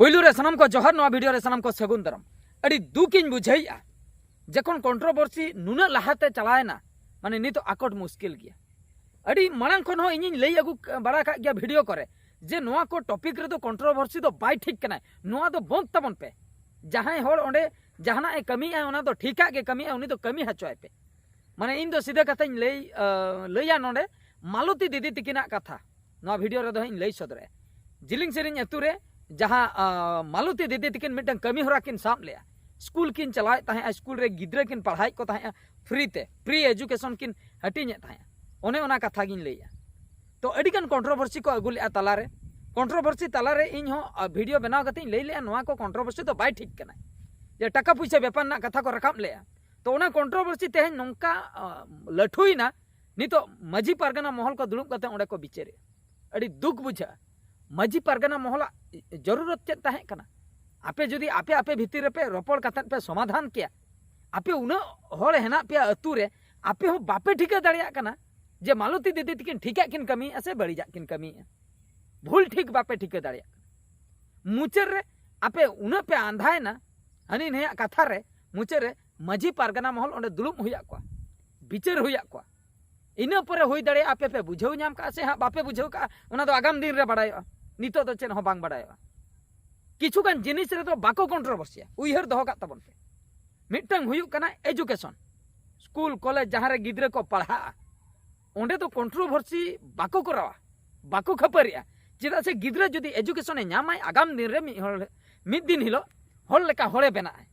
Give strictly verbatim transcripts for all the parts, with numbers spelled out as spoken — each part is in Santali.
ᱯᱩᱭᱞᱩ ᱨᱮ ᱥᱟᱱᱟᱢ ᱠᱚ ᱡᱚᱦᱟᱨ, ᱱᱚᱣᱟ ᱵᱷᱤᱰᱤᱭᱳ ᱨᱮ ᱥᱟᱱᱟᱢ ᱠᱚ ᱥᱟᱹᱜᱩᱱ ᱫᱟᱨᱟᱢ᱾ ᱟᱹᱰᱤ ᱫᱩᱠ ᱤᱧ ᱵᱩᱡᱷᱟᱹᱣᱮᱫᱼᱟ, ᱡᱚᱠᱷᱚᱱ ᱠᱚᱱᱴᱨᱳᱵᱷᱟᱨᱥᱤ ᱱᱩᱱᱟᱹᱜ ᱞᱟᱦᱟᱛᱮ ᱪᱟᱞᱟᱣᱮᱱᱟ, ᱢᱟᱱᱮ ᱱᱤᱛᱚᱜ ᱟᱠᱚᱴ ᱢᱩᱥᱠᱤᱞ ᱜᱮᱭᱟ᱾ ᱟᱹᱰᱤ ᱢᱟᱲᱟᱝ ᱠᱷᱚᱱ ᱦᱚᱸ ᱤᱧᱤᱧ ᱞᱟᱹᱭ ᱟᱹᱜᱩ ᱵᱟᱲᱟ ᱠᱟᱜ ᱜᱮᱭᱟ ᱵᱷᱤᱰᱤᱭᱳ ᱠᱚᱨᱮ, ᱡᱮ ᱱᱚᱣᱟ ᱠᱚ ᱴᱚᱯᱤᱠ ᱨᱮᱫᱚ ᱠᱚᱱᱴᱨᱳᱵᱷᱟᱨᱥᱤ ᱫᱚ ᱵᱟᱭ ᱴᱷᱤᱠ ᱠᱟᱱᱟ, ᱱᱚᱣᱟ ᱫᱚ ᱵᱚᱱᱫ ᱛᱟᱵᱚᱱ ᱯᱮ᱾ ᱡᱟᱦᱟᱸᱭ ᱦᱚᱲ ᱚᱸᱰᱮ ᱡᱟᱦᱟᱱᱟᱜ ᱮ ᱠᱟᱹᱢᱤᱭᱮᱫᱼᱟ, ᱚᱱᱟ ᱫᱚ ᱴᱷᱤᱠᱟᱜ ᱜᱮ ᱠᱟᱹᱢᱤᱭᱮᱫᱼᱟ, ᱩᱱᱤ ᱫᱚ ᱠᱟᱹᱢᱤ ᱦᱚᱪᱚᱭ ᱯᱮ᱾ ᱢᱟᱱᱮ ᱤᱧ ᱫᱚ ᱥᱤᱫᱷᱟᱹ ᱠᱟᱛᱷᱟᱧ ᱞᱟᱹᱭ ᱞᱟᱹᱭᱟ ᱱᱚᱰᱮ ᱢᱟᱞᱚᱛᱤ ᱫᱤᱫᱤ ᱛᱤᱠᱤᱱᱟᱜ ᱠᱟᱛᱷᱟ ᱱᱚᱣᱟ ᱵᱷᱤᱰᱤᱭᱳ ᱨᱮᱫᱚ ᱦᱟᱸᱜ ᱤᱧ ᱞᱟᱹᱭ ᱥᱚᱫᱚᱨᱮᱫᱼᱟ᱾ ᱡᱤᱞᱤᱝ ᱥᱮᱨᱮᱧ ᱟᱹᱛᱩ ᱨᱮ ᱡᱟᱦᱟᱸ ᱢᱟᱞᱚᱛᱤ ᱫᱤᱫᱤ ᱛᱤᱠᱤᱱ ᱢᱤᱫᱴᱟᱝ ᱠᱟᱹᱢᱤ ᱦᱚᱨᱟ ᱠᱤᱱ ᱥᱟᱵ ᱞᱮᱫᱼᱟ, ᱥᱠᱩᱞ ᱠᱤᱱ ᱪᱟᱞᱟᱣᱮᱫ ᱛᱟᱦᱮᱸᱫᱼᱟ, ᱥᱠᱩᱞ ᱨᱮ ᱜᱤᱫᱽᱨᱟᱹ ᱠᱤᱱ ᱯᱟᱲᱦᱟᱣᱮᱫ ᱠᱚ ᱛᱟᱦᱮᱸᱫᱼᱟ, ᱯᱷᱨᱤ ᱛᱮ ᱯᱷᱨᱤ ᱮᱡᱩᱠᱮᱥᱚᱱ ᱠᱤᱱ ᱦᱟᱹᱴᱤᱧᱮᱫ ᱛᱟᱦᱮᱸᱫᱼᱟ, ᱚᱱᱮ ᱚᱱᱟ ᱠᱟᱛᱷᱟ ᱜᱤᱧ ᱞᱟᱹᱭᱮᱫᱼᱟ᱾ ᱛᱚ ᱟᱹᱰᱤᱜᱟᱱ ᱠᱚᱱᱴᱨᱳᱵᱷᱟᱨᱥᱤ ᱠᱚ ᱟᱹᱜᱩ ᱞᱮᱫᱼᱟ ᱛᱟᱞᱟᱨᱮ᱾ ᱠᱚᱱᱴᱨᱳᱵᱷᱟᱨᱥᱤ ᱛᱟᱞᱟᱨᱮ ᱤᱧ ᱦᱚᱸ ᱵᱷᱤᱰᱤᱭᱳ ᱵᱮᱱᱟᱣ ᱠᱟᱛᱮ ᱤᱧ ᱞᱟᱹᱭ ᱞᱮᱫᱼᱟ, ᱱᱚᱣᱟ ᱠᱚ ᱠᱚᱱᱴᱨᱳᱵᱷᱟᱨᱥᱤ ᱫᱚ ᱵᱟᱭ ᱴᱷᱤᱠ ᱠᱟᱱᱟ, ᱡᱮ ᱴᱟᱠᱟ ᱯᱩᱭᱥᱟᱹ ᱵᱮᱯᱟᱨ ᱨᱮᱱᱟᱜ ᱠᱟᱛᱷᱟ ᱠᱚ ᱨᱟᱠᱟᱵ ᱞᱮᱫᱼᱟ᱾ ᱛᱚ ᱚᱱᱟ ᱠᱚᱱᱴᱨᱳᱵᱷᱟᱨᱥᱤ ᱛᱮᱦᱮᱧ ᱱᱚᱝᱠᱟ ᱞᱟᱹᱴᱷᱩᱭᱮᱱᱟ, ᱱᱤᱛᱚᱜ ᱢᱟᱹᱡᱷᱤ ᱯᱟᱨᱜᱟᱱᱟ ᱢᱚᱦᱚᱞ ᱠᱚ ᱫᱩᱲᱩᱵ ᱠᱟᱛᱮ ᱚᱸᱰᱮ ᱠᱚ ᱵᱤᱪᱟᱹᱨᱮᱫᱼᱟ᱾ ᱟᱹᱰᱤ ᱫᱩᱠ ᱵᱩᱡᱷᱟᱹᱜᱼᱟ᱾ ᱢᱟᱹᱡᱷᱤ ᱯᱟᱨᱜᱟᱱᱟ ᱢᱚᱦᱚᱞᱟᱜ ᱡᱚᱨᱩᱨᱚᱛ ᱪᱮᱫ ᱛᱟᱦᱮᱸ ᱠᱟᱱᱟ? ᱟᱯᱮ ᱡᱩᱫᱤ ᱟᱯᱮ ᱟᱯᱮ ᱵᱷᱤᱛᱤᱨ ᱨᱮᱯᱮ ᱨᱚᱯᱚᱲ ᱠᱟᱛᱮ ᱯᱮ ᱥᱚᱢᱟᱫᱷᱟᱱ ᱠᱮᱭᱟ, ᱟᱯᱮ ᱩᱱᱟᱹᱜ ᱦᱚᱲ ᱦᱮᱱᱟᱜ ᱯᱮᱭᱟ ᱟᱹᱛᱩ ᱨᱮ, ᱟᱯᱮ ᱦᱚᱸ ᱵᱟᱯᱮ ᱴᱷᱤᱠᱟᱹ ᱫᱟᱲᱮᱭᱟᱜ ᱠᱟᱱᱟ ᱡᱮ ᱢᱟᱞᱚᱛᱤ ᱫᱤᱫᱤ ᱛᱤᱠᱤᱱ ᱴᱷᱤᱠᱟᱜ ᱠᱤᱱ ᱠᱟᱹᱢᱤᱭᱮᱫᱼᱟ ᱥᱮ ᱵᱟᱹᱲᱤᱡᱟᱜ ᱠᱤᱱ ᱠᱟᱹᱢᱤᱭᱮᱫᱼᱟ᱾ ᱵᱷᱩᱞ ᱴᱷᱤᱠ ᱵᱟᱯᱮ ᱴᱷᱤᱠᱟᱹ ᱫᱟᱲᱮᱭᱟᱜ ᱠᱟᱱᱟ᱾ ᱢᱩᱪᱟᱹᱫ ᱨᱮ ᱟᱯᱮ ᱩᱱᱟᱹᱜ ᱯᱮ ᱟᱸᱫᱷᱟᱭᱮᱱᱟ ᱦᱟᱹᱱᱤ ᱱᱟᱹᱭᱟᱜ ᱠᱟᱛᱷᱟ ᱨᱮ, ᱢᱩᱪᱟᱹᱫ ᱨᱮ ᱢᱟᱹᱡᱷᱤ ᱯᱟᱨᱜᱟᱱᱟ ᱢᱚᱦᱚᱞ ᱚᱸᱰᱮ ᱫᱩᱲᱩᱵ ᱦᱩᱭᱟᱜ ᱠᱚᱣᱟ, ᱵᱤᱪᱟᱹᱨ ᱦᱩᱭᱟᱜ ᱠᱚᱣᱟ᱾ ᱤᱱᱟᱹ ᱯᱚᱨᱮ ᱦᱩᱭ ᱫᱟᱲᱮᱭᱟᱜᱼᱟ ᱟᱯᱮ ᱯᱮ ᱵᱩᱡᱷᱟᱹᱣ ᱧᱟᱢ ᱠᱟᱜᱼᱟ ᱥᱮ ᱦᱟᱸᱜ ᱵᱟᱯᱮ ᱵᱩᱡᱷᱟᱹᱣ ᱠᱟᱜᱼᱟ, ᱚᱱᱟ ᱫᱚ ᱟᱜᱟᱢ ᱫᱤᱱ ᱨᱮ ᱵᱟᱲᱟᱭᱚᱜᱼᱟ᱾ ᱱᱤᱛᱚᱜ ᱫᱚ ᱪᱮᱫ ᱦᱚᱸ ᱵᱟᱝ ᱵᱟᱲᱟᱭᱚᱜᱼᱟ᱾ ᱠᱤᱪᱷᱩᱜᱟᱱ ᱡᱤᱱᱤᱥ ᱨᱮᱫᱚ ᱵᱟᱠᱚ ᱠᱚᱱᱴᱨᱳᱵᱷᱟᱨᱥᱤᱭᱟ, ᱩᱭᱦᱟᱹᱨ ᱫᱚᱦᱚ ᱠᱟᱜ ᱛᱟᱵᱚᱱ ᱯᱮ᱾ ᱢᱤᱫᱴᱟᱝ ᱦᱩᱭᱩᱜ ᱠᱟᱱᱟ ᱮᱡᱩᱠᱮᱥᱚᱱ, ᱥᱠᱩᱞ ᱠᱚᱞᱮᱡᱽ ᱡᱟᱦᱟᱸ ᱨᱮ ᱜᱤᱫᱽᱨᱟᱹ ᱠᱚ ᱯᱟᱲᱦᱟᱜᱼᱟ, ᱚᱸᱰᱮ ᱫᱚ ᱠᱚᱱᱴᱨᱳᱵᱷᱟᱨᱥᱤ ᱵᱟᱠᱚ ᱠᱚᱨᱟᱣᱟ, ᱵᱟᱠᱚ ᱠᱷᱟᱹᱯᱟᱹᱨᱤᱜᱼᱟ᱾ ᱪᱮᱫᱟᱜ ᱥᱮ ᱜᱤᱫᱽᱨᱟᱹ ᱡᱩᱫᱤ ᱮᱡᱩᱠᱮᱥᱚᱱᱮ ᱧᱟᱢᱟᱭ, ᱟᱜᱟᱢ ᱫᱤᱱ ᱨᱮ ᱢᱤᱫ ᱦᱚᱲ, ᱢᱤᱫ ᱫᱤᱱ ᱦᱤᱞᱳᱜ ᱦᱚᱲ ᱞᱮᱠᱟ ᱦᱚᱲᱮ ᱵᱮᱱᱟᱜᱼᱟᱭ,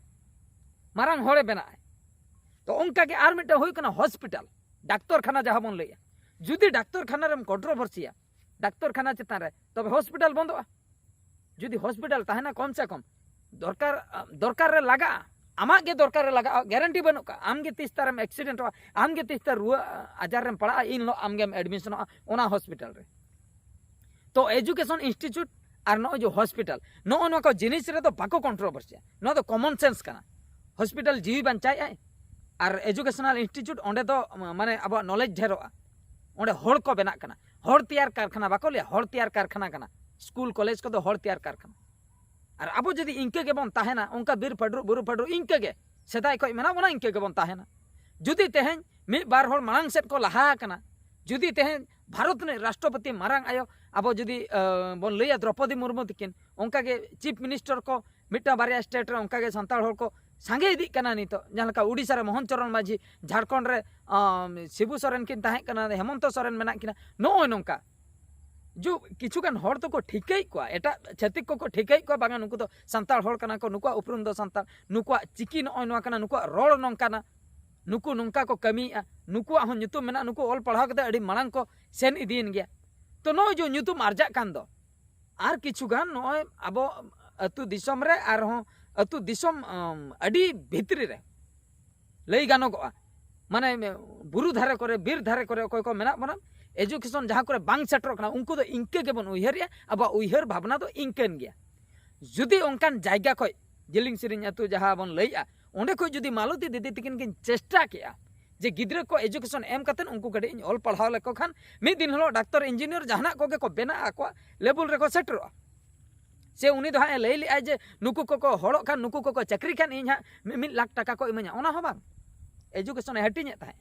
ᱢᱟᱨᱟᱝ ᱦᱚᱲᱮ ᱵᱮᱱᱟᱜᱼᱟᱭ᱾ ᱛᱚ ᱚᱱᱠᱟ ᱜᱮ ᱟᱨ ᱢᱤᱫᱴᱟᱝ ᱦᱩᱭᱩᱜ ᱠᱟᱱᱟ ᱦᱚᱥᱯᱤᱴᱟᱞ, ᱰᱟᱠᱛᱚᱨ ᱠᱷᱟᱱᱟ ᱡᱟᱦᱟᱸ ᱵᱚᱱ ᱞᱟᱹᱭᱟ᱾ ᱡᱩᱫᱤ ᱰᱟᱠᱛᱚᱨ ᱠᱷᱟᱱᱟ ᱨᱮᱢ ᱠᱚᱱᱴᱨᱳᱵᱷᱟᱨᱥᱤᱭᱟ ᱰᱟᱠᱛᱚᱨ ᱠᱷᱟᱱᱟ ᱪᱮᱛᱟᱱ ᱨᱮ, ᱛᱚᱵᱮ ᱦᱚᱥᱯᱤᱴᱟᱞ ᱵᱚᱱᱫᱚᱜᱼᱟ᱾ ᱡᱩᱫᱤ ᱦᱚᱥᱯᱤᱴᱟᱞ ᱛᱟᱦᱮᱱᱟ, ᱠᱚᱢ ᱥᱮ ᱠᱚᱢ ᱫᱚᱨᱠᱟᱨ, ᱫᱚᱨᱠᱟᱨ ᱨᱮ ᱞᱟᱜᱟᱜᱼᱟ, ᱟᱢᱟᱜ ᱜᱮ ᱫᱚᱨᱠᱟᱨ ᱨᱮ ᱞᱟᱜᱟᱜᱼᱟ, ᱜᱮᱨᱮᱱᱴᱤ ᱵᱟᱹᱱᱩᱜ ᱠᱟᱜᱼᱟ᱾ ᱟᱢ ᱜᱮ ᱛᱤᱥ ᱛᱟᱨᱮᱢ ᱮᱠᱥᱤᱰᱮᱱᱴᱚᱜᱼᱟ, ᱟᱢ ᱜᱮ ᱛᱤᱥ ᱛᱟᱨ ᱨᱩᱣᱟᱹ ᱟᱡᱟᱨ ᱨᱮᱢ ᱯᱟᱲᱟᱜᱼᱟ, ᱤᱱ ᱦᱤᱞᱳᱜ ᱟᱢ ᱜᱮᱢ ᱮᱰᱢᱤᱥᱚᱱᱚᱜᱼᱟ ᱚᱱᱟ ᱦᱚᱥᱯᱤᱴᱟᱞ ᱨᱮ᱾ ᱛᱚ ᱮᱡᱩᱠᱮᱥᱚᱱ ᱤᱱᱥᱴᱤᱴᱭᱩᱴ ᱟᱨ ᱱᱚᱜᱼᱚᱭ ᱡᱮ ᱦᱚᱥᱯᱤᱴᱟᱞ, ᱱᱚᱜᱼᱚ ᱱᱚᱣᱟ ᱠᱚ ᱡᱤᱱᱤᱥ ᱨᱮᱫᱚ ᱵᱟᱠᱚ ᱠᱚᱱᱴᱨᱳᱵᱷᱟᱨᱥᱤᱭᱟ᱾ ᱱᱚᱣᱟ ᱫᱚ ᱠᱚᱢᱚᱱ ᱥᱮᱱᱥ ᱠᱟᱱᱟ᱾ ᱦᱚᱥᱯᱤᱴᱟᱞ ᱡᱤᱣᱤ ᱵᱟᱧᱪᱟᱣᱮᱫᱼᱟᱭ ᱟᱨ ᱮᱡᱩᱠᱮᱥᱚᱱᱟᱞ ᱤᱱᱥᱴᱤᱴᱭᱩᱴ, ᱚᱸᱰᱮ ᱫᱚ ᱢᱟᱱᱮ ᱟᱵᱚᱣᱟᱜ ᱱᱚᱞᱮᱡᱽ ᱰᱷᱮᱨᱚᱜᱼᱟ᱾ ᱚᱸᱰᱮ ᱦᱚᱲ ᱠᱚ ᱵᱮᱱᱟᱜ ᱠᱟᱱᱟ, ᱦᱚᱲ ᱛᱮᱭᱟᱨ ᱠᱟᱨᱠᱷᱟᱱᱟ ᱵᱟᱠᱚ ᱞᱟᱹᱭᱟ, ᱦᱚᱲ ᱛᱮᱭᱟᱨ ᱠᱟᱨᱠᱷᱟᱱᱟ ᱠᱟᱱᱟ᱾ ᱥᱠᱩᱞ ᱠᱚᱞᱮᱡᱽ ᱠᱚᱫᱚ ᱦᱚᱲ ᱛᱮᱭᱟᱨ ᱠᱟᱨᱠᱷᱟᱱᱟ᱾ ᱟᱨ ᱟᱵᱚ ᱡᱩᱫᱤ ᱤᱱᱠᱟᱹ ᱜᱮᱵᱚᱱ ᱛᱟᱦᱮᱱᱟ, ᱚᱱᱠᱟ ᱵᱤᱨ ᱯᱟᱹᱰᱨᱩ ᱵᱩᱨᱩ ᱯᱟᱹᱰᱨᱩ ᱤᱱᱠᱟᱹ ᱜᱮ ᱥᱮᱫᱟᱭ ᱠᱷᱚᱱ ᱢᱮᱱᱟᱜ ᱵᱚᱱᱟ, ᱤᱱᱠᱟᱹ ᱜᱮᱵᱚᱱ ᱛᱟᱦᱮᱱᱟ᱾ ᱡᱩᱫᱤ ᱛᱮᱦᱮᱧ ᱢᱤᱫ ᱵᱟᱨ ᱦᱚᱲ ᱢᱟᱲᱟᱝ ᱥᱮᱫ ᱠᱚ ᱞᱟᱦᱟ ᱟᱠᱟᱱᱟ, ᱡᱩᱫᱤ ᱛᱮᱦᱮᱧ ᱵᱷᱟᱨᱚᱛ ᱨᱤᱱᱤᱡ ᱨᱟᱥᱴᱨᱚᱯᱚᱛᱤ ᱢᱟᱨᱟᱝ ᱟᱭᱳ ᱟᱵᱚ ᱡᱩᱫᱤ ᱵᱚᱱ ᱞᱟᱹᱭᱟ ᱫᱨᱚᱯᱚᱫᱤ ᱢᱩᱨᱢᱩ ᱛᱤᱠᱤᱱ, ᱚᱱᱠᱟᱜᱮ ᱪᱤᱯ ᱢᱤᱱᱤᱥᱴᱟᱨ ᱠᱚ ᱢᱤᱫᱴᱟᱝ ᱵᱟᱨᱭᱟ ᱥᱴᱮᱴ ᱨᱮ ᱚᱱᱠᱟᱜᱮ ᱥᱟᱱᱛᱟᱲ ᱦᱚᱲ ᱠᱚ ᱥᱟᱸᱜᱮ ᱤᱫᱤᱜ ᱠᱟᱱᱟ᱾ ᱱᱤᱛᱚᱜ ᱡᱟᱦᱟᱸ ᱞᱮᱠᱟ ᱩᱰᱤᱥᱟ ᱨᱮ ᱢᱳᱦᱚᱱ ᱪᱚᱨᱚᱱ ᱢᱟᱹᱡᱷᱤ, ᱡᱷᱟᱲᱠᱷᱚᱸᱰ ᱨᱮ ᱥᱤᱵᱩ ᱥᱚᱨᱮᱱ ᱠᱤᱱ ᱛᱟᱦᱮᱸ ᱠᱟᱱᱟ, ᱦᱮᱢᱚᱱᱛᱚ ᱥᱚᱨᱮᱱ ᱢᱮᱱᱟᱜ ᱠᱤᱱᱟ, ᱱᱚᱜᱼᱚᱭ ᱱᱚᱝᱠᱟ᱾ ᱡᱩ ᱠᱤᱪᱷᱩ ᱜᱟᱱ ᱦᱚᱲ ᱫᱚᱠᱚ ᱴᱷᱤᱠᱟᱹᱭᱮᱫ ᱠᱚᱣᱟ, ᱮᱴᱟᱜ ᱪᱷᱟᱹᱛᱤᱠ ᱠᱚᱠᱚ ᱴᱷᱤᱠᱟᱹᱭᱮᱫ ᱠᱚᱣᱟ, ᱵᱟᱝᱟ ᱱᱩᱠᱩ ᱫᱚ ᱥᱟᱱᱛᱟᱲ ᱦᱚᱲ ᱠᱟᱱᱟ ᱠᱚ, ᱱᱩᱠᱩᱣᱟᱜ ᱩᱯᱨᱩᱢ ᱫᱚ ᱥᱟᱱᱛᱟᱲ, ᱱᱩᱠᱩᱣᱟᱜ ᱪᱤᱠᱤ ᱱᱚᱜᱼᱚᱭ ᱱᱚᱣᱟ ᱠᱟᱱᱟ, ᱱᱩᱠᱩᱣᱟᱜ ᱨᱚᱲ ᱱᱚᱝᱠᱟᱱᱟ, ᱱᱩᱠᱩ ᱱᱚᱝᱠᱟ ᱠᱚ ᱠᱟᱹᱢᱤᱭᱮᱫᱼᱟ, ᱱᱩᱠᱩᱣᱟᱜ ᱦᱚᱸ ᱧᱩᱛᱩᱢ ᱢᱮᱱᱟᱜᱼᱟ, ᱱᱩᱠᱩ ᱚᱞ ᱯᱟᱲᱦᱟᱣ ᱠᱟᱛᱮ ᱟᱹᱰᱤ ᱢᱟᱲᱟᱝ ᱠᱚ ᱥᱮᱱ ᱤᱫᱤᱭᱮᱱ ᱜᱮᱭᱟ᱾ ᱛᱚ ᱱᱚᱜᱼᱚᱭ ᱡᱮ ᱧᱩᱛᱩᱢ ᱟᱨᱡᱟᱜ ᱠᱟᱱ ᱫᱚ, ᱟᱨ ᱠᱤᱪᱷᱩ ᱜᱟᱱ ᱱᱚᱜᱼᱚᱭ ᱟᱵᱚ ᱟᱹᱛᱩ ᱫᱤᱥᱚᱢ ᱨᱮ ᱟᱨᱦᱚᱸ ᱟᱹᱛᱩ ᱫᱤᱥᱚᱢ ᱟᱹᱰᱤ ᱵᱷᱤᱛᱨᱤ ᱨᱮ ᱞᱟᱹᱭ ᱜᱟᱱᱚᱜᱚᱜᱼᱟ, ᱢᱟᱱᱮ ᱵᱩᱨᱩ ᱫᱷᱟᱨᱮ ᱠᱚᱨᱮ, ᱵᱤᱨ ᱫᱷᱟᱨᱮ ᱠᱚᱨᱮ ᱚᱠᱚᱭ ᱠᱚ ᱢᱮᱱᱟᱜ ᱵᱚᱱᱟ, ᱮᱡᱩᱠᱮᱥᱚᱱ ᱡᱟᱦᱟᱸ ᱠᱚᱨᱮ ᱵᱟᱝ ᱥᱮᱴᱮᱨᱚᱜ ᱠᱟᱱᱟ, ᱩᱱᱠᱩ ᱫᱚ ᱤᱱᱠᱟᱹ ᱜᱮᱵᱚᱱ ᱩᱭᱦᱟᱹᱨᱮᱜᱼᱟ᱾ ᱟᱵᱚᱣᱟᱜ ᱩᱭᱦᱟᱹᱨ ᱵᱷᱟᱵᱽᱱᱟ ᱫᱚ ᱤᱱᱠᱟᱹᱱ ᱜᱮᱭᱟ᱾ ᱡᱩᱫᱤ ᱚᱱᱠᱟᱱ ᱡᱟᱭᱜᱟ ᱠᱷᱚᱡ ᱡᱤᱞᱤᱝ ᱥᱮᱨᱮᱧ ᱟᱹᱛᱩ ᱡᱟᱦᱟᱸ ᱵᱚᱱ ᱞᱟᱹᱭᱮᱜᱼᱟ, ᱚᱸᱰᱮ ᱠᱷᱚᱡ ᱡᱩᱫᱤ ᱢᱟᱞᱚᱛᱤ ᱫᱤᱫᱤ ᱛᱤᱠᱤᱱ ᱠᱤᱱ ᱪᱮᱥᱴᱟ ᱠᱮᱜᱼᱟ ᱡᱮ ᱜᱤᱫᱽᱨᱟᱹ ᱠᱚ ᱮᱡᱩᱠᱮᱥᱚᱱ ᱮᱢ ᱠᱟᱛᱮᱫ ᱩᱱᱠᱩ ᱠᱟᱹᱴᱤᱡ ᱤᱧ ᱚᱞ ᱯᱟᱲᱦᱟᱣ ᱞᱮᱠᱚ ᱠᱷᱟᱱ ᱢᱤᱫ ᱫᱤᱱ ᱦᱤᱞᱳᱜ ᱰᱟᱠᱛᱚᱨ ᱤᱧᱡᱤᱱᱤᱭᱟᱨ ᱡᱟᱦᱟᱱᱟᱜ ᱠᱚᱜᱮ ᱠᱚ ᱵᱮᱱᱟᱜᱼᱟ, ᱟᱠᱚᱣᱟᱜ ᱞᱮᱵᱮᱞ ᱨᱮᱠᱚ ᱥᱮᱴᱮᱨᱚᱜᱼᱟ᱾ ᱥᱮ ᱩᱱᱤ ᱫᱚ ᱦᱟᱸᱜ ᱮ ᱞᱟᱹᱭ ᱞᱮᱜᱼᱟᱭ ᱡᱮ ᱱᱩᱠᱩ ᱠᱚᱠᱚ ᱦᱚᱲᱚᱜ ᱠᱷᱟᱱ, ᱱᱩᱠᱩ ᱠᱚᱠᱚ ᱪᱟᱹᱠᱨᱤ ᱠᱷᱟᱱ ᱤᱧ ᱦᱟᱸᱜ ᱢᱤᱫ ᱞᱟᱠᱷ ᱴᱟᱠᱟ ᱠᱚ ᱤᱢᱟᱹᱧᱟ, ᱚᱱᱟ ᱦᱚᱸ ᱵᱟᱝ᱾ ᱮᱡᱩᱠᱮᱥᱚᱱ ᱮ ᱦᱟᱹᱴᱤᱧᱮᱫ ᱛᱟᱦᱮᱸᱫ᱾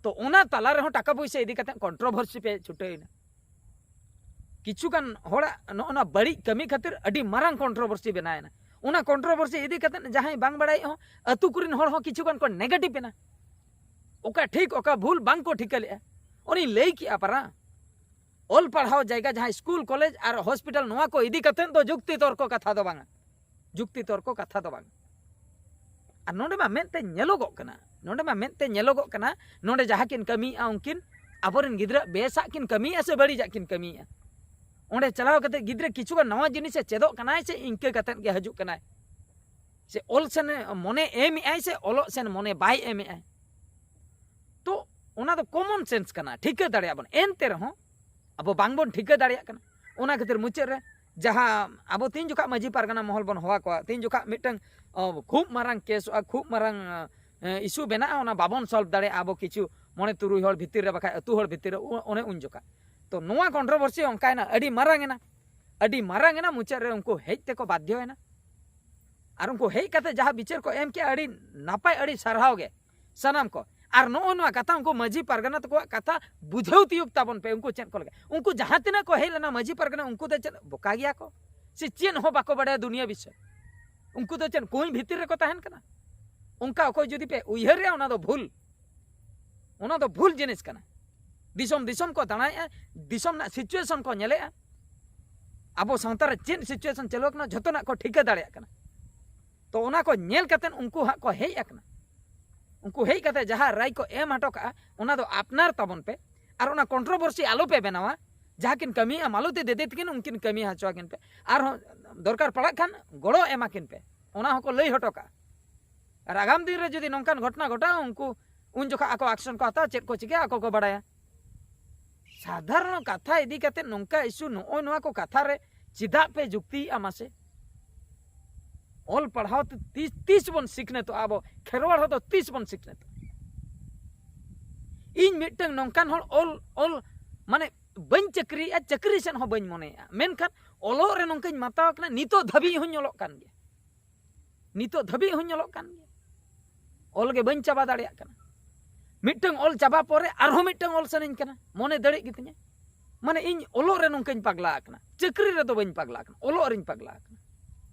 ᱛᱚ ᱚᱱᱟ ᱛᱟᱞᱟ ᱨᱮᱦᱚᱸ ᱴᱟᱠᱟ ᱯᱚᱭᱥᱟ ᱤᱫᱤ ᱠᱟᱛᱮᱫ ᱠᱚᱱᱴᱨᱳᱵᱷᱟᱨᱥᱤ ᱯᱮ ᱪᱷᱩᱴᱟᱹᱣ ᱮᱱᱟ᱾ ᱠᱤᱪᱷᱩ ᱜᱟᱱ ᱦᱚᱲᱟᱜ ᱱᱚᱜᱼᱚ ᱱᱚᱣᱟ ᱵᱟᱹᱲᱤᱡ ᱠᱟᱹᱢᱤ ᱠᱷᱟᱹᱛᱤᱨ ᱟᱹᱰᱤ ᱢᱟᱨᱟᱝ ᱠᱚᱱᱴᱨᱳᱵᱷᱟᱨᱥᱤ ᱵᱮᱱᱟᱣ ᱮᱱᱟ᱾ ᱚᱱᱟ ᱠᱚᱱᱴᱨᱳᱵᱷᱟᱨᱥᱤ ᱤᱫᱤ ᱠᱟᱛᱮᱫ ᱡᱟᱦᱟᱸᱭ ᱵᱟᱝ ᱵᱟᱲᱟᱭ ᱦᱚᱸ ᱟᱹᱛᱩ ᱠᱚᱨᱮᱱ ᱦᱚᱲ ᱦᱚᱸ ᱠᱤᱪᱷᱩ ᱜᱟᱱ ᱠᱚ ᱱᱮᱜᱮᱴᱤᱵᱷ ᱮᱱᱟ᱾ ᱚᱠᱟ ᱴᱷᱤᱠ ᱚᱠᱟ ᱵᱷᱩᱞ ᱵᱟᱝ ᱠᱚ ᱴᱷᱤᱠᱟᱹ ᱞᱮᱜᱼᱟ᱾ ᱚᱱᱮᱧ ᱞᱟᱹᱭ ᱠᱮᱜᱼᱟ ᱯᱟᱨᱟ, ᱚᱞ ᱯᱟᱲᱦᱟᱣ ᱡᱟᱭᱜᱟ ᱡᱟᱦᱟᱸ ᱥᱠᱩᱞ, ᱠᱚᱞᱮᱡᱽ ᱟᱨ ᱦᱚᱥᱯᱤᱴᱟᱞ, ᱱᱚᱣᱟ ᱠᱚ ᱤᱫᱤ ᱠᱟᱛᱮᱫ ᱫᱚ ᱡᱩᱠᱛᱤ ᱛᱚᱨᱠᱚ ᱠᱟᱛᱷᱟ ᱫᱚ ᱵᱟᱝᱟ᱾ ᱡᱩᱠᱛᱤ ᱛᱚᱨᱠᱚ ᱠᱟᱛᱷᱟ ᱫᱚ ᱵᱟᱝ᱾ ᱟᱨ ᱱᱚᱰᱮ ᱢᱟ ᱢᱮᱫ ᱛᱮ ᱧᱮᱞᱚᱜᱚᱜ ᱠᱟᱱᱟ, ᱱᱚᱰᱮ ᱢᱟ ᱢᱮᱫ ᱛᱮ ᱧᱮᱞᱚᱜᱚᱜ ᱠᱟᱱᱟ, ᱱᱚᱰᱮ ᱡᱟᱦᱟᱸ ᱠᱤᱱ ᱠᱟᱹᱢᱤᱭᱮᱜᱼᱟ ᱩᱱᱠᱤᱱ ᱟᱵᱚᱨᱮᱱ ᱜᱤᱫᱽᱨᱟᱹ ᱵᱮᱥᱟᱜ ᱠᱤᱱ ᱠᱟᱹᱢᱤᱭᱮᱜᱼᱟ ᱥᱮ ᱵᱟᱹᱲᱤᱡᱟᱜ ᱠᱤᱱ ᱠᱟᱹᱢᱤᱭᱮᱜᱼᱟ? ᱚᱸᱰᱮ ᱪᱟᱞᱟᱣ ᱠᱟᱛᱮ ᱜᱤᱫᱽᱨᱟᱹ ᱠᱤᱪᱷᱩᱜᱟᱱ ᱱᱟᱣᱟ ᱡᱤᱱᱤᱥᱮ ᱪᱮᱫᱚᱜ ᱠᱟᱱᱟᱭ ᱥᱮ ᱤᱱᱠᱟᱹ ᱠᱟᱛᱮᱫ ᱜᱮ ᱦᱤᱡᱩᱜ ᱠᱟᱱᱟᱭ? ᱥᱮ ᱚᱞ ᱥᱮᱱ ᱢᱚᱱᱮ ᱮᱢᱮᱜᱼᱟᱭ ᱥᱮ ᱚᱞᱚᱜ ᱥᱮᱱ ᱢᱚᱱᱮ ᱵᱟᱭ ᱮᱢᱮᱜᱼᱟᱭ? ᱛᱚ ᱚᱱᱟ ᱫᱚ ᱠᱚᱢᱚᱱ ᱥᱮᱱᱥ ᱠᱟᱱᱟ, ᱴᱷᱤᱠᱟᱹ ᱫᱟᱲᱮᱭᱟᱜᱼᱟ ᱵᱚᱱ᱾ ᱮᱱᱛᱮ ᱨᱮᱦᱚᱸ ᱟᱵᱚ ᱵᱟᱝᱵᱚᱱ ᱴᱷᱤᱠᱟᱹ ᱫᱟᱲᱮᱭᱟᱜ ᱠᱟᱱᱟ᱾ ᱚᱱᱟ ᱠᱷᱟᱹᱛᱤᱨ ᱢᱩᱪᱟᱹᱫ ᱨᱮ ᱡᱟᱦᱟᱸ ᱟᱵᱚ ᱛᱤᱱ ᱡᱚᱠᱷᱟᱜ ᱢᱟᱹᱡᱷᱤ ᱯᱟᱨᱜᱟᱱᱟ ᱢᱚᱦᱚᱞ ᱵᱚᱱ ᱦᱚᱦᱚ ᱟᱠᱚᱣᱟ, ᱛᱤᱱ ᱡᱚᱠᱷᱟᱜ ᱢᱤᱫᱴᱟᱝ ᱠᱷᱩᱵ ᱢᱟᱨᱟᱝ ᱠᱮᱥᱚᱜᱼᱟ, ᱠᱷᱩᱵ ᱢᱟᱨᱟᱝ ᱤᱥᱩ ᱵᱮᱱᱟᱜᱼᱟ, ᱚᱱᱟ ᱵᱟᱵᱚᱱ ᱥᱚᱞᱵᱷ ᱫᱟᱲᱮᱭᱟᱜᱼᱟ ᱟᱵᱚ ᱠᱤᱪᱷᱩ ᱢᱚᱬᱮ ᱛᱩᱨᱩᱭ ᱦᱚᱲ ᱵᱷᱤᱛᱤᱨ ᱨᱮ, ᱵᱟᱠᱷᱟᱡ ᱟᱹᱛᱩ ᱦᱚᱲ ᱵᱷᱤᱛᱤᱨ ᱨᱮ, ᱚᱱᱮ ᱩᱱ ᱡᱚᱠᱷᱟᱜ᱾ ᱛᱚ ᱱᱚᱣᱟ ᱠᱚᱱᱴᱨᱳᱵᱷᱟᱨᱥᱤ ᱚᱱᱠᱟᱭᱮᱱᱟ, ᱟᱹᱰᱤ ᱢᱟᱨᱟᱝ ᱮᱱᱟ᱾ ᱟᱹᱰᱤ ᱢᱟᱨᱟᱝ ᱮᱱᱟ, ᱢᱩᱪᱟᱹᱫ ᱨᱮ ᱩᱱᱠᱩ ᱦᱮᱡ ᱛᱮᱠᱚ ᱵᱟᱫᱽᱫᱷᱚᱭᱮᱱᱟ᱾ ᱟᱨ ᱩᱱᱠᱩ ᱦᱮᱡ ᱠᱟᱛᱮ ᱡᱟᱦᱟᱸ ᱵᱤᱪᱟᱹᱨ ᱠᱚ ᱮᱢ ᱠᱮᱜᱼᱟ, ᱟᱹᱰᱤ ᱱᱟᱯᱟᱭ, ᱟᱹᱰᱤ ᱥᱟᱨᱦᱟᱣ ᱜᱮ ᱥᱟᱱᱟᱢ ᱠᱚ᱾ ᱟᱨ ᱱᱚᱜᱼᱚ ᱱᱚᱣᱟ ᱠᱟᱛᱷᱟ ᱩᱱᱠᱩ ᱢᱟᱹᱡᱷᱤ ᱯᱟᱨᱜᱟᱱᱟ ᱛᱟᱠᱚᱣᱟᱜ ᱠᱟᱛᱷᱟ ᱵᱩᱡᱷᱟᱹᱣ ᱛᱤᱭᱳᱜ ᱛᱟᱵᱚᱱ ᱯᱮ᱾ ᱩᱱᱠᱩ ᱪᱮᱫ ᱠᱚ ᱞᱟᱹᱜᱤᱫ, ᱩᱱᱠᱩ ᱡᱟᱦᱟᱸ ᱛᱤᱱᱟᱹᱜ ᱠᱚ ᱦᱮᱡ ᱞᱮᱱᱟ ᱢᱟᱹᱡᱷᱤ ᱯᱟᱨᱜᱟᱱᱟ, ᱩᱱᱠᱩ ᱫᱚ ᱪᱮᱫ ᱵᱚᱠᱟ ᱜᱮᱭᱟ ᱠᱚ ᱥᱮ ᱪᱮᱫ ᱦᱚᱸ ᱵᱟᱠᱚ ᱵᱟᱲᱟᱭᱟ ᱫᱩᱱᱤᱭᱟᱹ ᱵᱤᱥᱚᱭ? ᱩᱱᱠᱩ ᱫᱚ ᱪᱮᱫ ᱠᱩᱸᱧ ᱵᱷᱤᱛᱤᱨ ᱨᱮᱠᱚ ᱛᱟᱦᱮᱱ ᱠᱟᱱᱟ? ᱚᱱᱠᱟ ᱚᱠᱚᱭ ᱡᱩᱫᱤ ᱯᱮ ᱩᱭᱦᱟᱹᱨᱮᱜᱼᱟ, ᱚᱱᱟ ᱫᱚ ᱵᱷᱩᱞ, ᱚᱱᱟ ᱫᱚ ᱵᱷᱩᱞ ᱡᱤᱱᱤᱥ ᱠᱟᱱᱟ᱾ ᱫᱤᱥᱚᱢ ᱫᱤᱥᱚᱢ ᱠᱚ ᱫᱟᱬᱟᱭᱮᱜᱼᱟ, ᱫᱤᱥᱚᱢ ᱨᱮᱱᱟᱜ ᱥᱤᱪᱩᱭᱮᱥᱚᱱ ᱠᱚ ᱧᱮᱞᱮᱜᱼᱟ᱾ ᱟᱵᱚ ᱥᱟᱶᱛᱟ ᱨᱮ ᱪᱮᱫ ᱥᱤᱪᱩᱭᱮᱥᱚᱱ ᱪᱟᱹᱞᱩ ᱟᱠᱟᱱᱟ, ᱡᱷᱚᱛᱚᱱᱟᱜ ᱠᱚ ᱴᱷᱤᱠᱟᱹ ᱫᱟᱲᱮᱭᱟᱜ ᱠᱟᱱᱟ᱾ ᱛᱚ ᱚᱱᱟ ᱠᱚ ᱧᱮᱞ ᱠᱟᱛᱮᱫ ᱩᱱᱠᱩ ᱦᱟᱸᱜ ᱠᱚ ᱦᱮᱡ ᱟᱠᱟᱱᱟ᱾ ᱩᱱᱠᱩ ᱦᱮᱡ ᱠᱟᱛᱮᱫ ᱡᱟᱦᱟᱸ ᱨᱟᱭ ᱠᱚ ᱮᱢ ᱦᱚᱴᱚ ᱠᱟᱜᱼᱟ, ᱚᱱᱟ ᱫᱚ ᱟᱯᱱᱟᱨ ᱛᱟᱵᱚᱱ ᱯᱮ᱾ ᱟᱨ ᱚᱱᱟ ᱠᱚᱱᱴᱨᱳᱵᱷᱟᱨᱥᱤ ᱟᱞᱚ ᱯᱮ ᱵᱮᱱᱟᱣᱟ᱾ ᱡᱟᱦᱟᱸ ᱠᱤᱱ ᱠᱟᱹᱢᱤᱭᱮᱜᱼᱟ, ᱢᱟᱞᱚᱛᱤ ᱫᱤᱫᱤ ᱛᱟᱹᱠᱤᱱ, ᱩᱱᱠᱤᱱ ᱠᱟᱹᱢᱤ ᱦᱚᱪᱚ ᱟᱹᱠᱤᱱ ᱯᱮ᱾ ᱟᱨᱦᱚᱸ ᱫᱚᱨᱠᱟᱨ ᱯᱟᱲᱟᱜ ᱠᱷᱟᱱ ᱜᱚᱲᱚ ᱮᱢᱟ ᱠᱤᱱ ᱯᱮ, ᱚᱱᱟ ᱦᱚᱸᱠᱚ ᱞᱟᱹᱭ ᱦᱚᱴᱚ ᱠᱟᱜᱼᱟ᱾ ᱟᱨ ᱟᱜᱟᱢ ᱫᱤᱱ ᱨᱮ ᱡᱩᱫᱤ ᱱᱚᱝᱠᱟᱱ ᱜᱷᱚᱴᱚᱱᱟ ᱜᱷᱚᱴᱟᱜᱼᱟ, ᱩᱱᱠᱩ ᱩᱱ ᱡᱚᱠᱷᱚᱱ ᱟᱠᱚ ᱟᱠᱥᱚᱱ ᱠᱚ ᱦᱟᱛᱟᱣᱟ, ᱪᱮᱫ ᱠᱚ ᱪᱤᱠᱟᱹᱭᱟ, ᱟᱠᱚ ᱠᱚ ᱵᱟᱲᱟᱭᱟ᱾ ᱥᱟᱫᱷᱟᱨᱚᱱ ᱠᱟᱛᱷᱟ ᱤᱫᱤ ᱠᱟᱛᱮ ᱱᱚᱝᱠᱟ ᱤᱥᱩ, ᱱᱚᱜᱼᱚᱭ ᱱᱚᱣᱟ ᱠᱚ ᱠᱟᱛᱷᱟ ᱨᱮ ᱪᱮᱫᱟᱜ ᱯᱮ ᱡᱩᱠᱛᱤᱭᱮᱜᱼᱟ ᱢᱟᱥᱮ? ᱚᱞ ᱯᱟᱲᱦᱟᱣ ᱛᱮ ᱛᱤᱥ, ᱛᱤᱥ ᱵᱚᱱ ᱥᱤᱠᱷᱱᱟᱹᱛᱚᱜᱼᱟ? ᱟᱵᱚ ᱠᱷᱮᱨᱣᱟᱲ ᱦᱚᱲ ᱫᱚ ᱛᱤᱥ ᱵᱚᱱ ᱥᱤᱠᱷᱱᱟᱹᱛᱚᱜᱼᱟ? ᱤᱧ ᱢᱤᱫᱴᱟᱝ ᱱᱚᱝᱠᱟᱱ ᱦᱚᱲ, ᱚᱞ, ᱚᱞ, ᱢᱟᱱᱮ, ᱵᱟᱹᱧ ᱪᱟᱹᱠᱨᱤᱭᱮᱜᱼᱟ, ᱪᱟᱹᱠᱨᱤ ᱥᱮᱫ ᱦᱚᱸ ᱵᱟᱹᱧ ᱢᱚᱱᱮᱭᱮᱜᱼᱟ, ᱢᱮᱱᱠᱷᱟᱱ ᱚᱞᱚᱜ ᱨᱮ ᱱᱚᱝᱠᱟᱧ ᱢᱟᱛᱟᱣ ᱠᱟᱱᱟ, ᱱᱤᱛᱚᱜ ᱫᱷᱟᱹᱵᱤᱡ ᱦᱚᱸᱧ ᱚᱞᱚᱜ ᱠᱟᱱ ᱜᱮᱭᱟ᱾ ᱱᱤᱛᱚᱜ ᱫᱷᱟᱹᱵᱤᱡ ᱦᱚᱸᱧ ᱚᱞᱚᱜ ᱠᱟᱱ ᱜᱮᱭᱟ᱾ ᱚᱞ ᱜᱮ ᱵᱟᱹᱧ ᱪᱟᱵᱟ ᱫᱟᱲᱮᱭᱟᱜ ᱠᱟᱱᱟ᱾ ᱢᱤᱫᱴᱟᱝ ᱚᱞ ᱪᱟᱵᱟ ᱯᱚᱨᱮ ᱟᱨᱦᱚᱸ ᱢᱤᱫᱴᱟᱝ ᱚᱞ ᱥᱟᱱᱟᱧ ᱠᱟᱱᱟ, ᱢᱚᱱᱮ ᱫᱟᱲᱮᱜ ᱜᱮᱛᱤᱧᱟ᱾ ᱢᱟᱱᱮ, ᱤᱧ ᱚᱞᱚᱜ ᱨᱮ ᱱᱚᱝᱠᱟᱧ ᱯᱟᱜᱽᱞᱟ ᱟᱠᱟᱱᱟ, ᱪᱟᱹᱠᱨᱤ ᱨᱮᱫᱚ ᱵᱟᱹᱧ ᱯᱟᱜᱽᱞᱟ ᱟᱠᱟᱱᱟ, ᱚᱞᱚᱜ ᱨᱤᱧ ᱯᱟᱜᱽᱞᱟ ᱟᱠᱟᱱᱟ᱾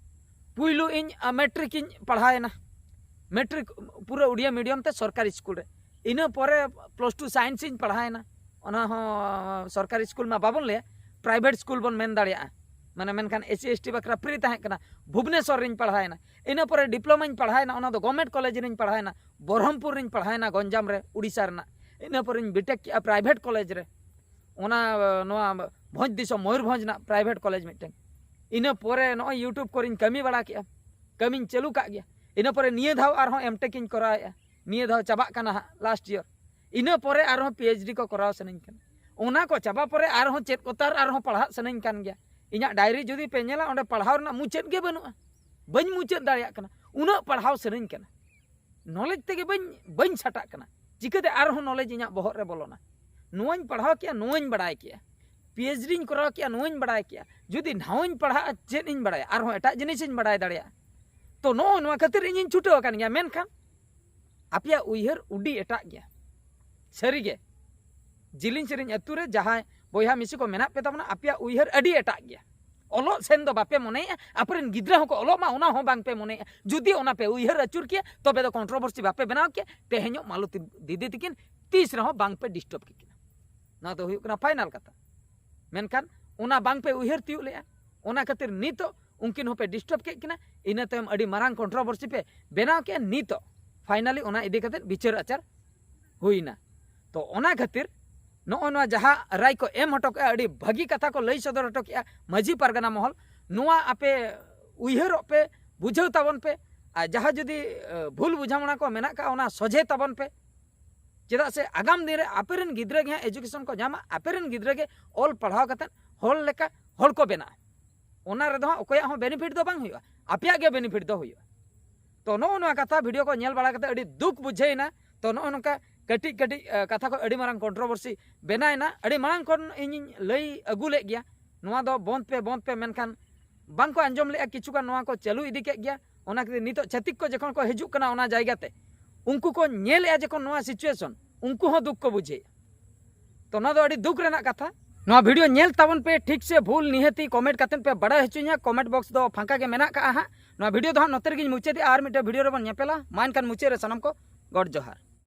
ᱯᱩᱭᱞᱩ ᱤᱧ, ᱟ, ᱢᱮᱴᱨᱤᱠ ᱤᱧ ᱯᱟᱲᱦᱟᱣᱮᱱᱟ, ᱢᱮᱴᱨᱤᱠ ᱯᱩᱨᱟᱹ ᱩᱰᱤᱭᱟ ᱢᱤᱰᱤᱭᱟᱢ ᱛᱮ ᱥᱚᱨᱠᱟᱨᱤ ᱥᱠᱩᱞ ᱨᱮ᱾ ᱤᱱᱟᱹ ᱯᱚᱨᱮ ᱯᱞᱟᱥ ᱴᱩ ᱥᱟᱭᱮᱱᱥ ᱤᱧ ᱯᱟᱲᱦᱟᱣᱮᱱᱟ, ᱚᱱᱟ ᱦᱚᱸ ᱥᱚᱨᱠᱟᱨᱤ ᱥᱠᱩᱞ ᱢᱟ ᱵᱟᱵᱚᱱ ᱞᱟᱹᱭᱟ, ᱯᱨᱟᱭᱵᱷᱮᱴ ᱥᱠᱩᱞ ᱵᱚᱱ ᱢᱮᱱ ᱫᱟᱲᱮᱭᱟᱜᱼᱟ᱾ ᱢᱟᱱᱮ, ᱢᱮᱱᱠᱷᱟᱱ ᱮᱥ ᱥᱤ ᱮᱥ ᱴᱤ ᱵᱟᱠᱷᱨᱟ ᱯᱷᱨᱤ ᱛᱟᱦᱮᱸ ᱠᱟᱱᱟ᱾ ᱵᱷᱩᱵᱽᱱᱮᱥᱚᱨ ᱨᱤᱧ ᱯᱟᱲᱦᱟᱣᱮᱱᱟ᱾ ᱤᱱᱟᱹ ᱯᱚᱨᱮ ᱰᱤᱯᱞᱳᱢᱟᱧ ᱯᱟᱲᱦᱟᱣᱮᱱᱟ, ᱚᱱᱟ ᱫᱚ ᱜᱚᱵᱷᱢᱮᱱᱴ ᱠᱚᱞᱮᱡᱽ ᱨᱤᱧ ᱯᱟᱲᱦᱟᱣᱮᱱᱟ, ᱵᱚᱨᱦᱚᱢᱯᱩᱨ ᱨᱤᱧ ᱯᱟᱲᱦᱟᱣᱮᱱᱟ, ᱜᱚᱧᱡᱟᱢ ᱨᱮ, ᱩᱲᱤᱥᱥᱟ ᱨᱮᱱᱟᱜ᱾ ᱤᱱᱟᱹ ᱯᱚᱨᱮᱧ ᱵᱤᱴᱮᱠ ᱠᱮᱜᱼᱟ ᱯᱨᱟᱭᱵᱷᱮᱴ ᱠᱚᱞᱮᱡᱽ ᱨᱮ, ᱚᱱᱟ, ᱱᱚᱣᱟ ᱵᱷᱚᱸᱡᱽ ᱫᱤᱥᱚᱢ, ᱢᱚᱭᱩᱨᱵᱷᱚᱸᱡᱽ ᱨᱮᱱᱟᱜ ᱯᱨᱟᱭᱵᱷᱮᱴ ᱠᱚᱞᱮᱡᱽ ᱢᱤᱫᱴᱮᱱ᱾ ᱤᱱᱟᱹ ᱯᱚᱨᱮ ᱱᱚᱜᱼᱚᱭ YouTube ᱠᱚᱨᱮᱧ ᱠᱟᱹᱢᱤ ᱵᱟᱲᱟ ᱠᱮᱜᱼᱟ, ᱠᱟᱹᱢᱤᱧ ᱪᱟᱹᱞᱩ ᱠᱟᱜ ᱜᱮᱭᱟ᱾ ᱤᱱᱟᱹ ᱯᱚᱨᱮ ᱱᱤᱭᱟᱹ ᱫᱷᱟᱣ ᱟᱨᱦᱚᱸ ᱮᱢᱴᱮᱠ ᱤᱧ ᱠᱚᱨᱟᱣᱮᱜᱼᱟ, ᱱᱤᱭᱟᱹ ᱫᱷᱟᱣ ᱪᱟᱵᱟᱜ ᱠᱟᱱᱟ ᱦᱟᱸᱜ, ᱞᱟᱥᱴ ᱤᱭᱟᱨ᱾ ᱤᱱᱟᱹ ᱯᱚᱨᱮ ᱟᱨᱦᱚᱸ ᱯᱤ ᱮᱭᱤᱪ ᱰᱤ ᱠᱚ ᱠᱚᱨᱟᱣ ᱥᱟᱱᱟᱧ ᱠᱟᱱᱟ᱾ ᱚᱱᱟ ᱠᱚ ᱪᱟᱵᱟ ᱯᱚᱨᱮ ᱟᱨᱦᱚᱸ ᱪᱮᱫ ᱠᱚ ᱛᱟᱨ ᱟᱨᱦᱚᱸ ᱯᱟᱲᱦᱟᱜ ᱥᱟᱱᱟᱧ ᱠᱟᱱ ᱜᱮᱭᱟ᱾ ᱤᱧᱟᱹᱜ ᱰᱟᱭᱨᱤ ᱡᱩᱫᱤ ᱯᱮ ᱧᱮᱞᱟ, ᱚᱸᱰᱮ ᱯᱟᱲᱦᱟᱣ ᱨᱮᱱᱟᱜ ᱢᱩᱪᱟᱹᱫ ᱜᱮ ᱵᱟᱹᱱᱩᱜᱼᱟ, ᱵᱟᱹᱧ ᱢᱩᱪᱟᱹᱫ ᱫᱟᱲᱮᱭᱟᱜ ᱠᱟᱱᱟ, ᱩᱱᱟᱹᱜ ᱯᱟᱲᱦᱟᱣ ᱥᱟᱱᱟᱧ ᱠᱟᱱᱟ᱾ ᱱᱚᱞᱮᱡᱽ ᱛᱮᱜᱮ ᱵᱟᱹᱧ, ᱵᱟᱹᱧ ᱥᱟᱴᱟᱜ ᱠᱟᱱᱟ᱾ ᱪᱤᱠᱟᱹᱛᱮ ᱟᱨᱦᱚᱸ ᱱᱚᱞᱮᱡᱽ ᱤᱧᱟᱹᱜ ᱵᱚᱦᱚᱜ ᱨᱮ ᱵᱚᱞᱚᱱᱟ? ᱱᱚᱣᱟᱧ ᱯᱟᱲᱦᱟᱣ ᱠᱮᱜᱼᱟ, ᱱᱚᱣᱟᱧ ᱵᱟᱲᱟᱭ ᱠᱮᱜᱼᱟ, PhD ᱤᱧ ᱠᱚᱨᱟᱣ ᱠᱮᱜᱼᱟ, ᱱᱚᱣᱟᱧ ᱵᱟᱲᱟᱭ ᱠᱮᱜᱼᱟ, ᱡᱩᱫᱤ ᱱᱟᱣᱟᱧ ᱯᱟᱲᱦᱟᱜᱼᱟ, ᱪᱮᱫ ᱤᱧ ᱵᱟᱲᱟᱭᱟ, ᱟᱨᱦᱚᱸ ᱮᱴᱟᱜ ᱡᱤᱱᱤᱥ ᱤᱧ ᱵᱟᱲᱟᱭ ᱫᱟᱲᱮᱭᱟᱜᱼᱟ᱾ ᱛᱚ ᱱᱚᱜᱼᱚ ᱱᱚᱣᱟ ᱠᱷᱟᱹᱛᱤᱨ ᱤᱧᱤᱧ ᱪᱷᱩᱴᱟᱹᱣ ᱟᱠᱟᱱ ᱜᱮᱭᱟ᱾ ᱢᱮᱱᱠᱷᱟᱱ ᱟᱯᱮᱭᱟᱜ ᱩᱭᱦᱟᱹᱨ ᱟᱹᱰᱤ ᱮᱴᱟᱜ ᱜᱮᱭᱟ᱾ ᱥᱟᱹᱨᱤᱜᱮ, ᱡᱤᱞᱤᱧ ᱥᱮᱨᱮᱧ ᱟᱹᱛᱩ ᱨᱮ ᱡᱟᱦᱟᱸᱭ ᱵᱚᱭᱦᱟ ᱢᱤᱥᱤ ᱠᱚ ᱢᱮᱱᱟᱜ ᱯᱮ ᱛᱟᱵᱚᱱᱟ, ᱟᱯᱮᱭᱟᱜ ᱩᱭᱦᱟᱹᱨ ᱟᱹᱰᱤ ᱮᱴᱟᱜ ᱜᱮᱭᱟ᱾ ᱚᱞᱚᱜ ᱥᱮᱱ ᱫᱚ ᱵᱟᱯᱮ ᱢᱚᱱᱮᱭᱮᱜᱼᱟ, ᱟᱯᱮᱨᱮᱱ ᱜᱤᱫᱽᱨᱟᱹ ᱦᱚᱸᱠᱚ ᱚᱞᱚᱜ ᱢᱟ, ᱚᱱᱟ ᱦᱚᱸ ᱵᱟᱝᱯᱮ ᱢᱚᱱᱮᱭᱮᱜᱼᱟ᱾ ᱡᱩᱫᱤ ᱚᱱᱟ ᱯᱮ ᱩᱭᱦᱟᱹᱨ ᱟᱹᱪᱩᱨ ᱠᱮᱭᱟ, ᱛᱚᱵᱮ ᱫᱚ ᱠᱚᱱᱴᱨᱳᱵᱷᱟᱨᱥᱤ ᱵᱟᱯᱮ ᱵᱮᱱᱟᱣ ᱠᱮᱭᱟ᱾ ᱛᱮᱦᱮᱧᱚᱜ ᱢᱟᱞᱚᱛᱤ ᱫᱤᱫᱤ ᱛᱤᱠᱤᱱ ᱛᱤᱥ ᱨᱮᱦᱚᱸ ᱵᱟᱝᱯᱮ ᱰᱤᱥᱴᱟᱨᱵ ᱠᱮ ᱠᱤᱱᱟ᱾ ᱱᱚᱣᱟ ᱫᱚ ᱦᱩᱭᱩᱜ ᱠᱟᱱᱟ ᱯᱷᱟᱭᱱᱟᱞ ᱠᱟᱛᱷᱟ᱾ ᱢᱮᱱᱠᱷᱟᱱ ᱚᱱᱟ ᱵᱟᱝᱯᱮ ᱩᱭᱦᱟᱹᱨ ᱛᱤᱭᱳᱜ ᱞᱮᱜᱼᱟ, ᱚᱱᱟ ᱠᱷᱟᱹᱛᱤᱨ ᱱᱤᱛᱚᱜ ᱩᱱᱠᱤᱱ ᱦᱚᱸᱯᱮ ᱰᱤᱥᱴᱟᱨᱵ ᱠᱮᱫ ᱠᱤᱱᱟ᱾ ᱤᱱᱟᱹ ᱛᱟᱭᱚᱢ ᱟᱹᱰᱤ ᱢᱟᱨᱟᱝ ᱠᱚᱱᱴᱨᱳᱵᱷᱟᱨᱥᱤ ᱯᱮ ᱵᱮᱱᱟᱣ ᱠᱮᱜᱼᱟ᱾ ᱱᱤᱛᱚᱜ ᱯᱷᱟᱭᱱᱟᱞᱤ ᱚᱱᱟ ᱤᱫᱤ ᱠᱟᱛᱮ ᱵᱤᱪᱟᱹᱨ ᱟᱪᱟᱨ ᱦᱩᱭᱱᱟ᱾ ᱛᱚ ᱚᱱᱟ ᱠᱷᱟᱹᱛᱤᱨ ᱱᱚᱜᱼᱚ ᱱᱚᱣᱟ ᱡᱟᱦᱟᱸ ᱨᱟᱭ ᱠᱚ ᱮᱢ ᱦᱚᱴᱚ ᱠᱮᱜᱼᱟ, ᱟᱹᱰᱤ ᱵᱷᱟᱹᱜᱤ ᱠᱟᱛᱷᱟ ᱠᱚ ᱞᱟᱹᱭ ᱥᱚᱫᱚᱨ ᱦᱚᱴᱚ ᱠᱮᱜᱼᱟ ᱢᱟᱹᱡᱷᱤ ᱯᱟᱨᱜᱟᱱᱟ ᱢᱚᱦᱚᱞ᱾ ᱱᱚᱣᱟ ᱟᱯᱮ ᱩᱭᱦᱟᱹᱨᱚᱜ ᱯᱮ, ᱵᱩᱡᱷᱟᱹᱣ ᱛᱟᱵᱚᱱ ᱯᱮ, ᱟᱨ ᱡᱟᱦᱟᱸ ᱡᱩᱫᱤ ᱮ, ᱵᱷᱩᱞ ᱵᱩᱡᱷᱟᱹᱣᱱᱟ ᱠᱚ ᱢᱮᱱᱟᱜ ᱠᱟᱜᱼᱟ, ᱚᱱᱟ ᱥᱚᱡᱷᱮ ᱛᱟᱵᱚᱱ ᱯᱮ᱾ ᱪᱮᱫᱟᱜ ᱥᱮ ᱟᱜᱟᱢ ᱫᱤᱱ ᱨᱮ ᱟᱯᱮᱨᱮᱱ ᱜᱤᱫᱽᱨᱟᱹ ᱜᱮ ᱦᱟᱸᱜ ᱮᱡᱩᱠᱮᱥᱚᱱ ᱠᱚ ᱧᱟᱢᱟ, ᱟᱯᱮᱨᱮᱱ ᱜᱤᱫᱽᱨᱟᱹ ᱜᱮ ᱚᱞ ᱯᱟᱲᱦᱟᱣ ᱠᱟᱛᱮᱫ ᱦᱚᱲ ᱞᱮᱠᱟ ᱦᱚᱲ ᱠᱚ ᱵᱮᱱᱟᱜᱼᱟ᱾ ᱚᱱᱟ ᱨᱮᱫᱚ ᱦᱟᱸᱜ ᱚᱠᱚᱭᱟᱜ ᱦᱚᱸ ᱵᱮᱱᱤᱯᱷᱤᱴ ᱫᱚ ᱵᱟᱝ ᱦᱩᱭᱩᱜᱼᱟ, ᱟᱯᱮᱭᱟᱜ ᱜᱮ ᱵᱮᱱᱤᱯᱷᱤᱴ ᱫᱚ ᱦᱩᱭᱩᱜᱼᱟ᱾ ᱛᱚ ᱱᱚᱜᱼᱚ ᱱᱚᱣᱟ ᱠᱟᱛᱷᱟ ᱵᱷᱤᱰᱤᱭᱳ ᱠᱚ ᱧᱮᱞ ᱵᱟᱲᱟ ᱠᱟᱛᱮ ᱟᱹᱰᱤ ᱫᱩᱠ ᱵᱩᱡᱷᱟᱹᱣᱮᱱᱟ᱾ ᱛᱚ ᱱᱚᱜᱼᱚ ᱱᱚᱝᱠᱟ ᱠᱟᱹᱴᱤᱡ ᱠᱟᱹᱴᱤᱡ ᱮ, ᱠᱟᱛᱷᱟ ᱠᱚ ᱟᱹᱰᱤ ᱢᱟᱨᱟᱝ ᱠᱚᱱᱴᱨᱳᱵᱷᱟᱨᱥᱤ ᱵᱮᱱᱟᱣᱮᱱᱟ᱾ ᱟᱹᱰᱤ ᱢᱟᱲᱟᱝ ᱠᱷᱚᱱ ᱤᱧᱤᱧ ᱞᱟᱹᱭ ᱟᱹᱜᱩ ᱞᱮᱫ ᱜᱮᱭᱟ ᱱᱚᱣᱟ ᱫᱚ ᱵᱚᱱᱫ ᱯᱮ, ᱵᱚᱱᱫ ᱯᱮ, ᱢᱮᱱᱠᱷᱟᱱ ᱵᱟᱝᱠᱚ ᱟᱸᱡᱚᱢ ᱞᱮᱫᱼᱟ᱾ ᱠᱤᱪᱷᱩᱜᱟᱱ ᱱᱚᱣᱟ ᱠᱚ ᱪᱟᱹᱞᱩ ᱤᱫᱤ ᱠᱮᱫ ᱜᱮᱭᱟ᱾ ᱚᱱᱟ ᱠᱷᱟᱹᱛᱤᱨ ᱱᱤᱛᱚᱜ ᱪᱷᱟᱹᱛᱤᱠ ᱠᱚ ᱡᱚᱠᱷᱚᱱ ᱠᱚ ᱦᱤᱡᱩᱜ ᱠᱟᱱᱟ ᱚᱱᱟ ᱡᱟᱭᱜᱟ ᱛᱮ, ᱩᱱᱠᱩ ᱠᱚ ᱧᱮᱞᱮᱫᱼᱟ ᱡᱚᱠᱷᱚᱱ ᱱᱚᱣᱟ ᱥᱤᱪᱩᱭᱮᱥᱚᱱ, ᱩᱱᱠᱩ ᱦᱚᱸ ᱫᱩᱠ ᱠᱚ ᱵᱩᱡᱷᱟᱹᱣᱮᱫᱼᱟ᱾ ᱛᱚ ᱱᱚᱣᱟ ᱫᱚ ᱟᱹᱰᱤ ᱫᱩᱠ ᱨᱮᱱᱟᱜ ᱠᱟᱛᱷᱟ᱾ ᱱᱚᱣᱟ ᱵᱷᱤᱰᱤᱭᱳ ᱧᱮᱞ ᱛᱟᱵᱚᱱ ᱯᱮ, ᱴᱷᱤᱠ ᱥᱮ ᱵᱷᱩᱞ ᱱᱤᱦᱟᱹᱛᱤ ᱠᱚᱢᱮᱱᱴ ᱠᱟᱛᱮᱫ ᱯᱮ ᱵᱟᱲᱟᱭ ᱦᱚᱪᱚᱧᱟ᱾ ᱠᱚᱢᱮᱱᱴ ᱵᱚᱠᱥ ᱫᱚ ᱯᱷᱟᱸᱠᱟ ᱜᱮ ᱢᱮᱱᱟᱜ ᱠᱟᱜᱼᱟ ᱦᱟᱸᱜ᱾ ᱱᱚᱣᱟ ᱵᱷᱤᱰᱤᱭᱳ ᱫᱚ ᱦᱟᱸᱜ ᱱᱚᱛᱮ ᱨᱮᱜᱮᱧ ᱢᱩᱪᱟᱹᱫᱮᱜᱼᱟ, ᱟᱨ ᱢᱤᱫᱴᱮᱱ ᱵᱷᱤᱰᱤᱭᱳ ᱨᱮᱵᱚᱱ ᱧᱮᱯᱮᱞᱟ᱾ ᱢᱟ ᱮᱱᱠᱷᱟᱱ ᱢᱩᱪᱟᱹᱫ ᱨᱮ ᱥᱟᱱᱟᱢ ᱠᱚ ᱜᱚᱰ ᱡᱚᱦᱟᱨ᱾